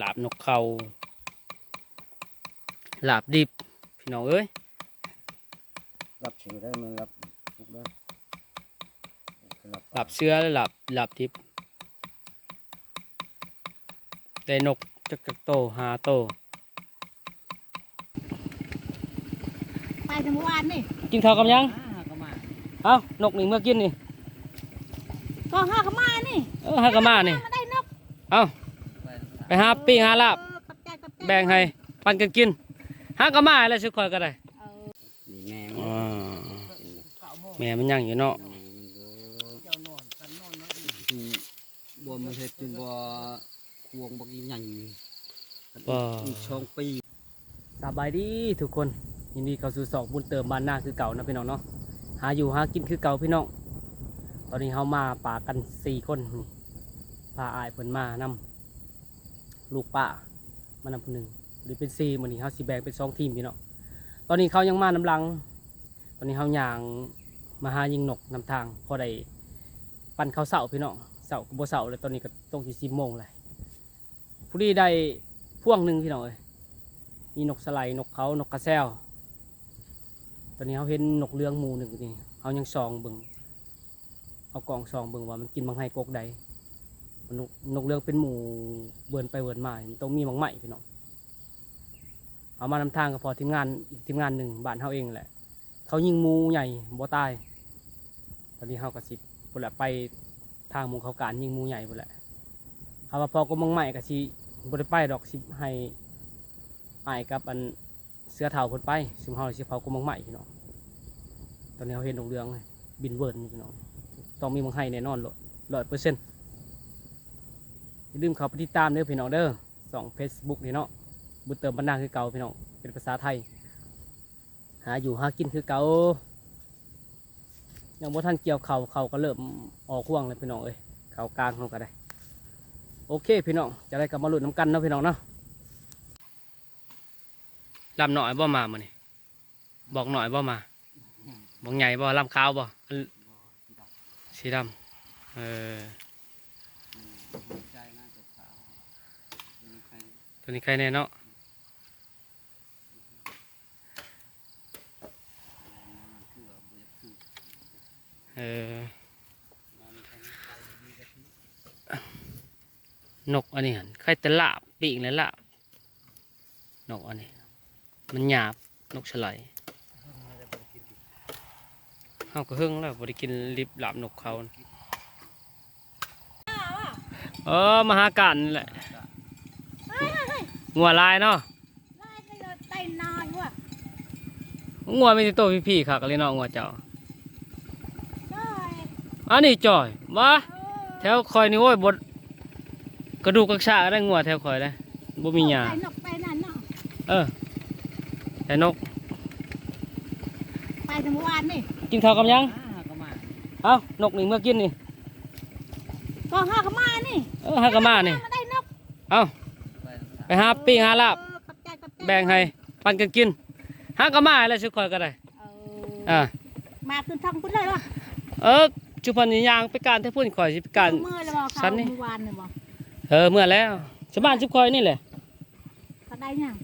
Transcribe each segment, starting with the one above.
ລາບນົກເຂົາ ລາບດິບ ພີ່ນ້ອງເອີຍ. ລາບເສືອໄດ້ ແມ່ນລາບສຸກເດີ ລາບເສືອ ລາບ ລາບດິບ. ໄດ້ນົກຈັກ ຈັກໂຕ ຫ້າໂຕ. ໄປແຕ່ມື້ວານນີ້ ກິນເຂົ້າກັບຫຍັງ? ຫາກໍມາ ເອົ້າ ນົກນີ້ເມືອກິນນີ້ ກໍຫາກໍມານີ້ ເອີ ຫາກໍມານີ້ ມາໄດ້ນົກ ເອົ້າ ໄປຫາປີ້ງຫາລາບ ເອີ ຂອບໃຈ ຂອບໃຈ ແບ່ງໃຫ້ ປັນກັນກິນ ຫາກໍມາແລ້ວ ສຸກຂ້ອຍກໍໄດ້ ເອີ ນີ້ແມ່ມັນ ອ່າ ແມ່ມັນຍັງຢູ່ເນາະ ແມ່ມັນຢູ່ ບໍ່ມາເຮັດຈົນວ່າຄວງບັກໃຫຍ່ ບໍ່ ອີກສອງປີ. ສະບາຍດີທຸກຄົນ ຍິນດີເຂົ້າສູ່ຊ່ອງບຸນເຕີມບ້ານນາຄືເກົ່ານະພີ່ນ້ອງເນາະ ຫາຢູ່ຫາກິນຄືເກົ່າພີ່ນ້ອງ. ຕອນນີ້ເຮົາມາປາກັນສີ່ຄົນ ພາອ້າຍເພິ່ນມານຳ ລູກປ້າມານຳຜູ້ໜຶ່ງ ຫຼືເປັນສີ່ ມື້ນີ້ເຮົາຊິແບ່ງເປັນສອງທີມພີ່ນ້ອງ. ຕອນນີ້ເຂົາຍັງມານຳຫຼັງ ຕອນນີ້ເຮົາຍ່າງມາຫາຍິງນົກນຳທາງ ພໍໄດ້ປັນເຂົ້າເຊົ້າພີ່ນ້ອງ ເຊົ້າກໍບໍ່ເຊົ້າແລ້ວ ຕອນນີ້ກໍຕົກຢູ່ສິບໂມງແລ້ວ. ພໍດີໄດ້ພວງໜຶ່ງພີ່ນ້ອງເອີຍ ມີນົກສະໄຫຼ ນົກເຂົາ ນົກກະແຊວ. ຕອນນີ້ເຮົາເຫັນນົກເຫຼືອງໝູ່ໜຶ່ງນີ້ ເຮົາຍັງສ່ອງເບິ່ງ ເອົາກ້ອງສ່ອງເບິ່ງວ່າມັນກິນບັກໄຮກົກໃດ. ນົກ ນົກເຫຼືອງເປັນໝູ່ເວີນໄປເວີນມາ ມັນຕ້ອງມີບັກໄມ້ພີ່ນ້ອງ. ເຮົາມານຳທາງກໍພໍທີມງານ ອີກທີມງານໜຶ່ງບ້ານເຮົາເອງແຫຼະ ເຂົາຍິງໝູໃຫຍ່ບໍ່ຕາຍ. ຕອນນີ້ເຮົາກໍຊິພຸ້ນແຫຼະ ໄປທາງໝູ່ເຂົາການຍິງໝູໃຫຍ່ພຸ້ນແຫຼະ. ເຮົາວ່າພໍກົກໝາກໄມ້ກໍຊິບໍ່ໄດ້ໄປດອກ ຊິໃຫ້ອ້າຍກັບອັນເສືອເຖົ້າເພິ່ນໄປ ຊຸມເຮົາຊິເຝົ້າກົກໝາກໄມ້ພີ່ນ້ອງ. ຕອນນີ້ເຮົາເຫັນນົກເຫຼືອງບິນເວີນຢູ່ພີ່ນ້ອງ ຕ້ອງມີບັກໄຮແນ່ນອນ ຮ້ອຍເປີເຊັນ. ຢ່າລືມເຂົ້າໄປຕິດຕາມເດີພີ່ນ້ອງເດີ ຊ່ອງເຟສບຸກນີ້ເນາະ ບຸນເຕີມບ້ານນາຄືເກົ່າພີ່ນ້ອງ ເປັນພາສາໄທ. ຫາຢູ່ຫາກິນຄືເກົ່າ ຍັງບໍ່ທັນກ່ຽວເຂົ້າ ເຂົ້າກໍເລີ່ມອອກຮວງແລ້ວພີ່ນ້ອງເອີຍ ເຂົ້າກາງເຮົາກໍໄດ້. ໂອເຄພີ່ນ້ອງ ຈັ່ງໃດກໍມາລຸ້ນນຳກັນເນາະພີ່ນ້ອງເນາະ. ລຳນ້ອຍບໍ່ມາມື້ນີ້? ບອກໜ້ອຍບໍ່ມາ? ບອກໃຫຍ່ບໍ່? ລຳຂາວບໍ່? ອັນ ບໍ່ ສີດຳ ສີດຳ ເອີ ອືມ ໃຈງານຕົວຂາວ ຕົວນີ້ໄຄ ຕົວນີ້ໄຄແນ່ເນາະ ອືມ ເອີ ນົກອັນນີ້ຫັ້ນ ໄຄແຕ່ລາບ ປີ້ງແລະລາບ. ນົກອັນນີ້ມັນຫຍາບ ນົກສະໄຫຼ ເຮົາກໍເຫິງແລ້ວບໍ່ໄດ້ກິນລິບລາບນົກເຂົາ. ເອີ ມາຫາການນີ້ແຫຼະ ງົວຫຼາຍເນາະ ງົວມີແຕ່ໂຕພີ້ໆ ຄັກອີ່ຫຼີເນາະ ງົວເຈົ້າ. ອັນນີ້ຈ່ອຍ ມາ ເອີ ແຖວຂ້ອຍນີ້ ໂອ້ຍ ບໍ່ ກະດູກກັກຊາກໄດ້ ງົວແຖວຂ້ອຍໄດ໋ ບໍ່ມີຫຍ້າ ໄປນົກໄປນັ້ນເນາະ ເອີ ໄປນົກ ໄປແຕ່ມື້ວານນີ້ ກິນເຂົ້າກັບຫຍັງ? ຫາກໍມາ ເອົ້າ ນົກນີ້ເມືອກິນນີ້ ກໍຫາກໍມານີ້ ເອີ ຫາກໍມານີ້ ມາໄດ້ນົກ ເອົ້າ ໄປຫາປີ້ງຫາລາບ ເອີ ຂອບໃຈ ຂອບໃຈ ແບ່ງໃຫ້ ປັນກັນກິນ ຫາກໍມາແລ້ວ ຊຸມຂ້ອຍກໍໄດ້. ເອີ ອ່າ ມາຂຶ້ນທາງພຸ້ນເລີຍວະ ເອີ ຊຸມເພິ່ນຍ່າງໄປການແຕ່ພຸ້ນ ຂ້ອຍຊິໄປການ ເມື່ອແລ້ວບໍ່ ເຂົ້າມື້ວານນີ້ບໍ່? ເອີ ເມື່ອແລ້ວ ຊາວບ້ານຊຸມຂ້ອຍນີ້ແຫຼະ ເຂົາໄດ້ຫຍັງ?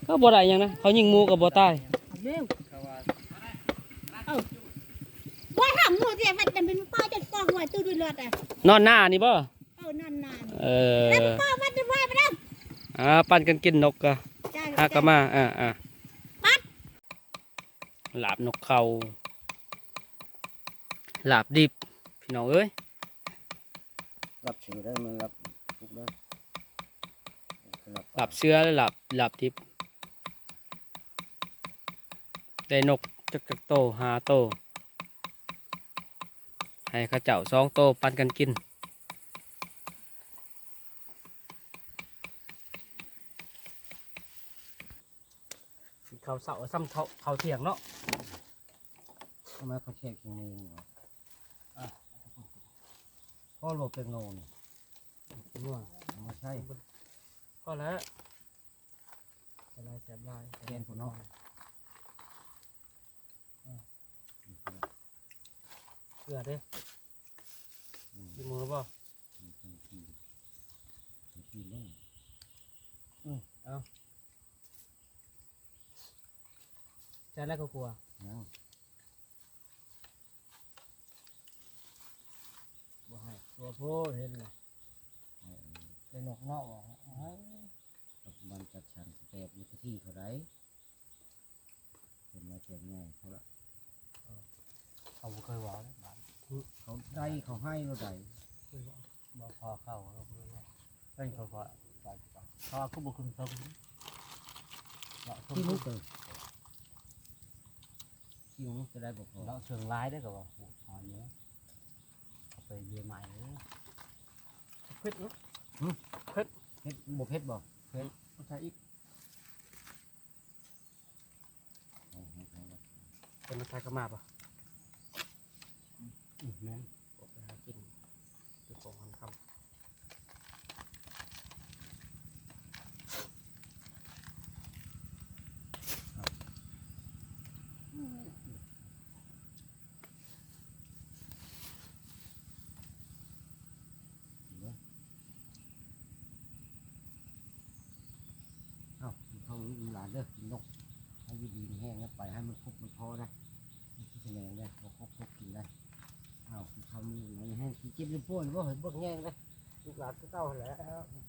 ເຂົາບໍ່ໄດ້ຫຍັງນະ ເຂົາຍິງໝູກໍບໍ່ຕາຍ ເອີ ບໍ່ທຳໝູຊິເຮັດຫຍັງ ເປັນປ້າຈະກອງໄວ້ຕູ້ດ້ວຍເລືອດ ນອນໜ້ານີ້ບໍ່? ເອີ ນອນນານ ເອີ ແລ້ວກໍເອົາມັນໄວ້ມານຳ ອ່າ ປັນກັນກິນນົກກະ ຈ້າ ຫາກະມາ ອ່າ ອ່າ ປັນ ລາບນົກເຂົາ ລາບດິບ ພີ່ນ້ອງເອີຍ ລາບເສືອໄດ້ ແມ່ນລາບສຸກເດີ ລາບເສືອ ລາບ ລາບດິບ ໄດ້ນົກຈັກ ຈັກໂຕ ຫ້າໂຕ ໃຫ້ເຂົາເຈົ້າສອງໂຕປັນກັນກິນ ກິນເຂົ້າເຊົ້າ ສ່ຳເຂົ້າ ເຂົ້າທ່ຽງເນາະ ເອົາມາເຂົ້າທ່ຽງກິນມື້ນີ້ ອ່ະ ພໍໂລເປັນໂລນີ້ ເອົາມາໃຊ້ ພໍແລ້ວ ແຊບຫຼາຍ ແຊບຫຼາຍ ແຊບແມ່ນພຸ້ນເນາະ ເກືອເດ້ ອືມ ກິນໝົດແລ້ວບໍ່? ອືມ ກິນ ກິນ ກິນເດ້. ອືມ ເອົາ ໃສ່ແລ້ວກໍຂົ້ວ ຍັງ ບໍ່ໃຫ້ ຕົວໂພດ ເຫັນແລ້ວ ເອີ ໄດ້ນົກເນາະ ວ່າ ເອີ ກັບມັນຈັດສັນແປບຢູ່ທີ່ເຂົາໄດ້ ເປັນວ່າແຕ່ງໃຫຍ່ເຂົາລະ ເອີ ເຂົາບໍ່ເຄີຍເວົ້າເດ້ ບ້ານ ເຂົາໄດ້ເຂົາໃຫ້ໂລດໃດ ເຄີຍເວົ້າ ບໍ່ພໍເຂົາ ເຂົາບໍ່ເຄີຍເວົ້າ ເປັນເຂົາກໍໃສ່ ເຂົາຄືບໍ່ຂຶ້ນເທິງ ເລາະເທິງ ທີ່ມັນເກີດ ທີ່ມັນຈະໄດ້ບໍ່ພໍ ເລາະເທິງຫຼາຍເດ້ ກໍວ່າ ໂອ້ ເອົາເນາະ ເອົາໄປເລີຍໃໝ່ເດີ ເຜັດເນາະ ຫຶ ເຜັດ ເຜັດ ບໍ່ເຜັດບໍ່ ເຜັດ ເອົາໃສ່ອີກ ເປັນມາໃສ່ກະມາບໍ່? ອືມ ແມ່ນ ອອກໄປຫາກິນ ຢູ່ຂອງຄຳ. ເອົາ ເຂົ້າລູກຫຼານເດີ ກິນນົກ ໃຫ້ຢູ່ດີມີແຮງນະ ໄປໃຫ້ມັນຄົບມັນພໍນະ ມີທີ່ສະແໜງເດີ ບໍ່ຄົບຄົບກິນໄດ້ ເອົາ ເຂົ້າມີແຮງ ຊິເຈັບຫຼືປ່ວຍບໍ່ ໃຫ້ເບິ່ງແຍງເດີ ລູກຫຼານຄືເກົ່າຫັ້ນແຫຼະ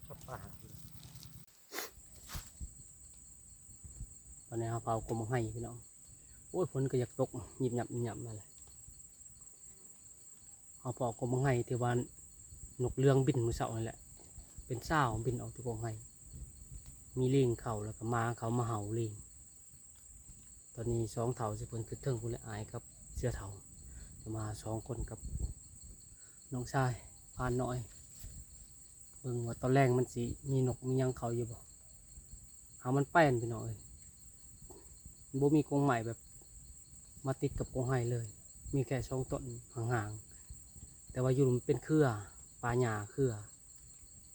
ສັບປາຫາກິນ. ຕອນນີ້ເຮົາເຝົ້າກົກໝາກໄຮພີ່ນ້ອງ ໂອ້ຍ ຝົນກໍຢາກຕົກ ຍິບຫຍັບຍິບຫຍັບມາແລ້ວ. ເຮົາເຝົ້າກົກໝາກໄຮທີ່ວ່ານົກເຫຼືອງບິນມື້ເຊົ້ານີ້ແຫຼະ ເປັນຊາວບິນອອກແຕ່ກົກໄຮ ມີລີງເຂົ້າ ແລ້ວກໍໝາເຂົ້າມາເຫົ່າລີງ. ຕອນນີ້ສອງເຖົ້າຊິເພິ່ນຂຶ້ນເທິງພຸ້ນແຫຼະ ອ້າຍກັບເສືອເຖົ້າ ຈະມາສອງຄົນກັບນ້ອງຊາຍພານນ້ອຍ ເບິ່ງວ່າຕອນແລງມັນຊິມີນົກມີຫຍັງເຂົ້າຢູ່ບໍ່. ຫາມັນໄປຫັ້ນພີ່ນ້ອງເອີຍ ບໍ່ມີກົກໄມ້ແບບມາຕິດກັບກົກໄຮເລີຍ ມີແຄ່ສອງຕົ້ນຫ່າງໆ ແຕ່ວ່າຢູ່ມັນເປັນເຄືອ ປ່າຫຍ້າເຄືອ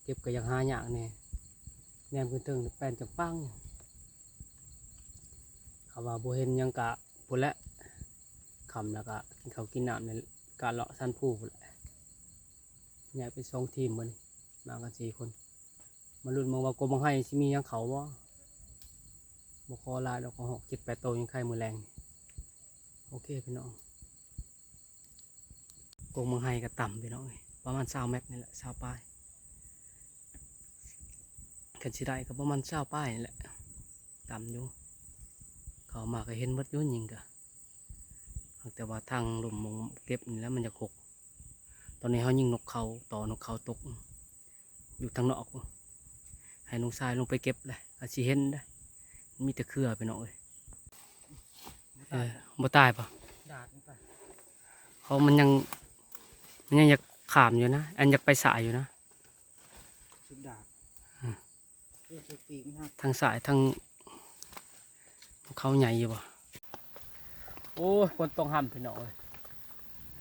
ເກັບກໍຢາກຫາຍາກແດ່ ແນມຂຶ້ນເທິງແປ້ນຈຳປັງ ຖ້າວ່າບໍ່ເຫັນຫຍັງກະພຸ້ນແຫຼະ ຄ່ຳແລ້ວກະກິນເຂົ້າກິນນ້ຳໃນການເລາະສັນພູພຸ້ນແຫຼະ ແຍກເປັນສອງທີມມື້ນີ້ ມາກັນສີ່ຄົນ ມາລຸ້ນເບິ່ງວ່າກົກໝາກໄຮຊິມີຫຍັງເຂົ້າບໍ່ ບໍ່ຂໍຫຼາຍດອກ ເອົາຮອດເຈັດແປດໂຕຍັງໄຄມື້ແລງນີ້ ໂອເຄພີ່ນ້ອງ. ກົກໝາກໄຮກໍຕ່ຳພີ່ນ້ອງເອີຍ ປະມານຊາວແມັດນີ້ແຫຼະ ຊາວປາຍ ຄັນຊິໄດ້ກໍປະມານຊາວປາຍນີ້ແຫຼະ ຕ່ຳຢູ່ ເຂົ້າມາກໍເຫັນໝົດຢູ່ຍິງກະ ແຕ່ວ່າທາງລຸ່ມໝ່ອງເກັບນີ້ແຫຼະມັນຢາກຫົກ ຕອນນີ້ເຮົາຍິງນົກເຂົາ ຕໍ່ນົກເຂົາຕົກ ຢູ່ທາງນອກ ໃຫ້ນ້ອງຊາຍລົງໄປເກັບແຫຼະ ອາດຊິເຫັນໄດ໋ ມີແຕ່ເຄືອພີ່ນ້ອງເອີຍ ບໍ່ຕາຍບໍ່ ເອີ ບໍ່ຕາຍ ດາດມັນໄປ ເພາະມັນຍັງ ມັນຍັງຢາກຂ້າມຢູ່ນະ ອັນຢາກໄປສາຍຢູ່ນະ ສຸດດາດ ອືມ ຄື ຄືປີກມັນຫັກ ທາງສາຍທາງ ເຂົາໃຫຍ່ຢູ່ບໍ່? ໂອ້ຍ ຝົນຕົກຮຳພີ່ນ້ອງເອີຍ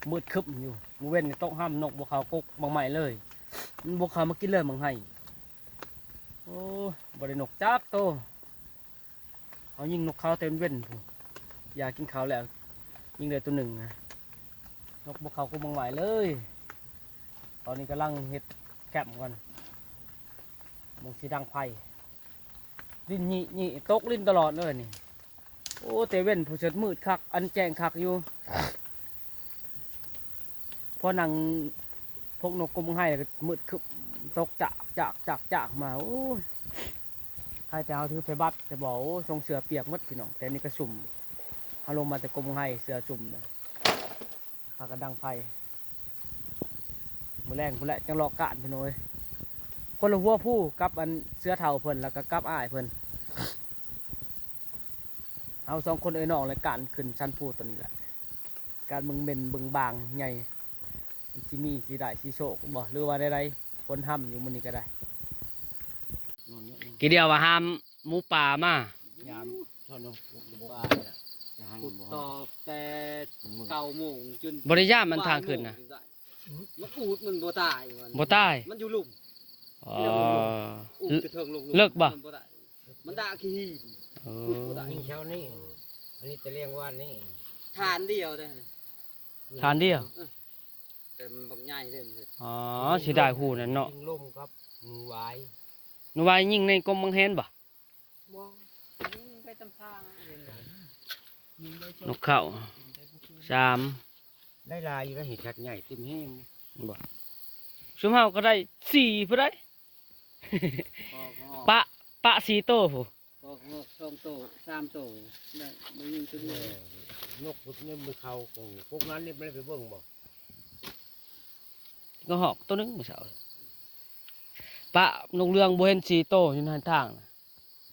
ມືດຄຶ້ມຢູ່ ມື້ເວັນນີ້ຕົກຮຳ ນົກບໍ່ເຂົ້າກົກໝາກໄມ້ເລີຍ ມັນບໍ່ເຂົ້າມາກິນເລີຍໝາກໄຮ ໂອ້ຍ ບໍ່ໄດ້ນົກຈັກໂຕ ເຮົາຍິງນົກເຂົາແຕ່ເວັນພຸ້ນ ຢາກກິນເຂົ້າແລ້ວ ຍິງໄດ້ໂຕໜຶ່ງນະ ນົກບໍ່ເຂົ້າກົກໝາກໄມ້ເລີຍ ຕອນນີ້ກຳລັງເຮັດແຄ້ມກ່ອນ ໝ່ອງຊິດັງໄຟ ລິນນີ້ ນີ້ຕົກລິນຕະຫຼອດເລີຍນີ້ ໂອ້ ແຕ່ເວັນຜູ້ເສີດມືດຄັກ ອັນແຈ້ງຄັກຢູ່ ພໍນັ່ງພວກນົກກົກໝາກໄຮກໍມືດຄຶ້ມ ຕົກຈາກ ຈາກ ຈາກ ຈາກມາ ໂອ້ຍ ໃຜແຕ່ເຮົາຖືໄຟບັດ ແຕ່ບໍ່ ໂອ້ ຊົງເສື້ອປຽກໝົດພີ່ນ້ອງ ແຕ່ນີ້ກໍຊຸ່ມ ເຮົາລົງມາແຕ່ກົກໝາກໄຮ ເສື້ອຊຸ່ມນະ ພາກັນດັງໄຟ ມື້ແລງພຸ້ນແຫຼະ ຈັ່ງເລາະການພີ່ນ້ອງເອີຍ ຄົນລະຫົວພູກັບອັນເສືອເຖົ້າເພິ່ນ ແລ້ວກໍກັບອ້າຍເພິ່ນ ເຮົາສອງຄົນເອື້ອຍນ້ອງແຫຼະ ການຂຶ້ນສັນພູຕົວນີ້ແຫຼະ ການເບິ່ງເມັນເບິ່ງບາງໃຫຍ່ ມັນຊິມີ ຊິໄດ້ ຊິໂຊກບໍ່ ຫຼືວ່າໃດໆ ຝົນຮຳຢູ່ມື້ນີ້ກໍໄດ້ ກີດຽວວ່າຫ້າມ ໝູປ່າມາ ຍາມ ເທົ່ານັ້ນ ໝູປ່ານີ້ລະ ຈະຫັນ ຂຸດ ບໍ່ຮອດ ຕໍ່ແຕ່ເກົ້າໂມງຈົນ ບໍ່ໄດ້ຍາມມັນທາງຂຶ້ນນະ ມັນອູດມັນບໍ່ຕາຍ ບໍ່ຕາຍ ມັນຢູ່ລຸ່ມ ອໍ ອຸດຈະເທິງລົງ ເລິກບໍ່ ມັນບໍ່ໄດ້ ມັນດາຂີ້ຫີນ ເອີ ອຸດບໍ່ໄດ້ ນີ້ເຊົ້ານີ້ ອັນນີ້ແຕ່ລ້ຽງວານນີ້ ຖານດຽວເດ້ ຖານດຽວ ເອີ ແຕ່ມັນບັກໃຫຍ່ເດ້ ອໍ ເສຍດາຍຮູນັ້ນເນາະ ຍິງລົມກັບງວາຍ ນກຫວາຍຍິງໃນກົງບັງແຮນບໍ່? ບໍ່ ຍິງໄປຕາມທາງ ຍິງໄດ້ສອງ ນົກເຂົາ ສາມ ໄດ້ຫຼາຍຢູ່ນະ ເຫັນສັດໃຫຍ່ເຕັມແຮງ ບໍ່? ຊຸມເຮົາກໍໄດ້ສີ່ພຸ້ນໃດ໋ ພໍກໍອອກ ປະ ປະສີ່ໂຕພຸ້ນ ພໍກໍອອກສອງໂຕ ສາມໂຕ ໄດ້ບໍ່ຍິງຕົວເດີມ ເອີ ນົກພຸ້ນຍັງບໍ່ເຂົ້າ ພວກນັ້ນນີ້ບໍ່ໄດ້ໄປເບິ່ງບໍ່? ກະຮອກໂຕໜຶ່ງມື້ເຊົ້າ ປະນົກເຫຼືອງບໍ່ເຫັນສີ່ໂຕຢູ່ໃນທາງນະ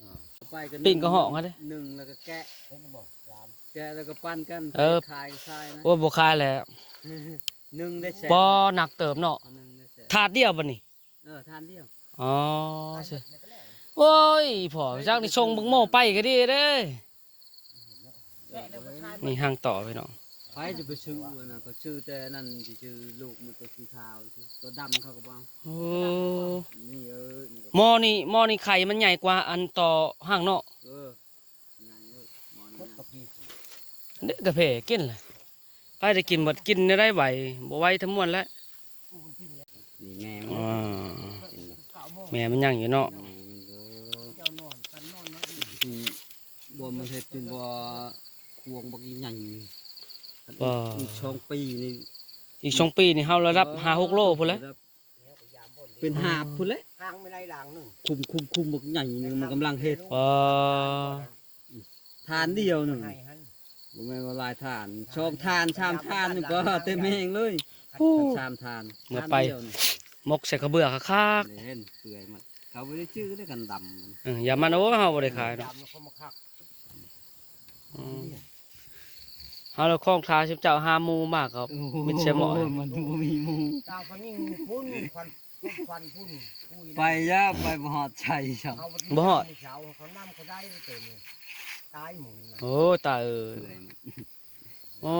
ອ່າ ໄປກັນ ປີ້ງກະຮອກຫັ້ນເດ້ ໜຶ່ງແລ້ວກໍແກະ ເຫັນບໍ່? ສາມ ແກະແລ້ວກໍປັນກັນ ເອີ ຂາຍກໍຂາຍນະ ໂອ້ຍ ບໍ່ຂາຍແລ້ວ ໜຶ່ງໄດ້ແສນ ບໍ່ ໜັກເຕີບເນາະ ໜຶ່ງໄດ້ແສນ ຖາດດຽວບັດນີ້ ເອີ ຖານດຽວ ອໍ ໂອ້ຍ ພໍ່ ຈັກນີ້ສົ່ງບັກໂມ້ໄປກໍດີເດ້ ນີ້ຫາງຕໍ່ພີ່ນ້ອງ ໃຜຈະໄປຊື້ອັນນັ້ນ ເຂົາຊື້ແຕ່ນັ້ນ ຊິຊື້ລູກມັນຕົວສີຂາວ ຕົວດຳເຂົາກໍບໍ່ເອົາ ໂອ້ ນີ້ ເອີ ໝໍນີ້ ໝໍນີ້ໄຂ່ມັນໃຫຍ່ກວ່າອັນຕໍ່ຫາງເນາະ ເອີ ເດ້ກາເຟກິນແຫຼະ ໃຜໄດ້ກິນເບິດ ກິນແນວໃດໄຫວ ບໍ່ໄຫວທັງມວນແຫຼະ ນີ້ແມ່ມັນ ອ່າ ແມ່ມັນຍັງຢູ່ເນາະ ແມ່ມັນຢູ່ ອືມ ບໍ່ ມັນເຮັດຈົນວ່າຄວາງບັກໃຫຍ່ ບໍ່ ອີກສອງປີນີ້ ອີກສອງປີນີ້ເຮົາລະດັບຫ້າຫົກໂລພຸ້ນແຫຼະ ເປັນຫາບພຸ້ນແຫຼະ ຄຸມໆໆ ບັກໃຫຍ່ໜຶ່ງ ມັນກຳລັງເຮັດ ອໍ ຖານດຽວໜຶ່ງ ບໍ່ແມ່ນວ່າຫຼາຍຖານ ສອງຖານ ສາມຖານນີ້ກໍເຕັມແຮງເລີຍ ໂອ້ ສາມຖານ ເມື່ອໄປ ຖານດຽວນີ້ ໝົກໃສ່ຂະເບືອຄັກໆ ເຫັນເປື່ອຍໝົດ ເຂົາບໍ່ໄດ້ຈື່ເດ້ກັນດຳ ເອີ ຢ່າມັນ ໂອ້ ເຮົາບໍ່ໄດ້ຂາຍດອກ ດຳແລ້ວເຂົາມາຄັກ ອືມ ເຮົາລະຄອງຖ້າຊຸມເຈົ້າຫາໝູມາກໍ ໂອ້ໂຫ ມິດໃສ່ໝໍ້ ມັນບໍ່ມີໝູ ຕາເຂົາຍິງພຸ້ນ ຄວັນ ຄວັນພຸ້ນ ປຸ້ຍ ໄປຍາກ ໄປບໍ່ຮອດໃສຊ້ຳ ເຂົາ ບໍ່ຮອດ ເຂົານຳເຂົາໄດ້ເຕີມ ຕາຍໝູນະ ໂອ້ ຕາຍເອີຍ ເປື່ອຍ ອໍ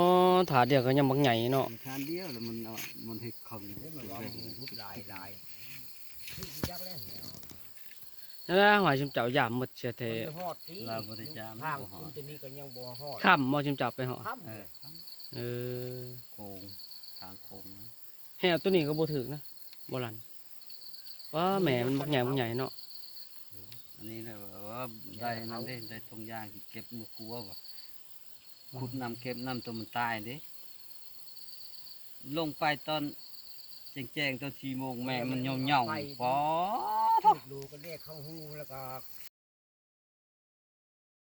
ຖາດດຽວກໍຍັງບັກໃຫຍ່ເນາະ ຖານດຽວແລ້ວມັນເອົາ ມັນເຮັດເຂົ້າ ເອີ ມັນວ່າໝູຫຼາຍໆ ຄືຈັກແລ້ວ ນັ້ນແຫຼະ ຫວາຍຊຸມເຈົ້າຢາມໝົດເສຍແທ້ ລາວບໍ່ໄດ້ຢາມ ທາງ ບໍ່ຮອດ ຄຸນຕົວນີ້ກໍຍັງບໍ່ຮອດ ຄ່ຳບໍ່ຊຸມເຈົ້າໄປຮອດ ຄ່ຳ ເອີ ເອີ ໂຄ້ງ ທາງໂຄ້ງນະ ແຫ້ວຕົວນີ້ກໍບໍ່ຖືກນະ ບໍ່ລັ່ນ ວ້າ ແມ່ມັນບັກໃຫຍ່ ບັກໃຫຍ່ເນາະ ອັນນີ້ນະ ວ່າໄດ້ນັ້ນເດ້ ໄດ້ຖົງຢາງທີ່ເກັບມື້ຄົວບໍ່ ຂຸດນ້ຳເກັບນ້ຳຕົວມັນຕາຍເດ້ ລົງໄປຕອນແຈ້ງໆ ຕອນສີ່ໂມງ ແມ່ມັນເຫຍົາໆ ປອດໂທ້ ລູກກໍເລກເຂົ້າຫູ ແລ້ວກໍ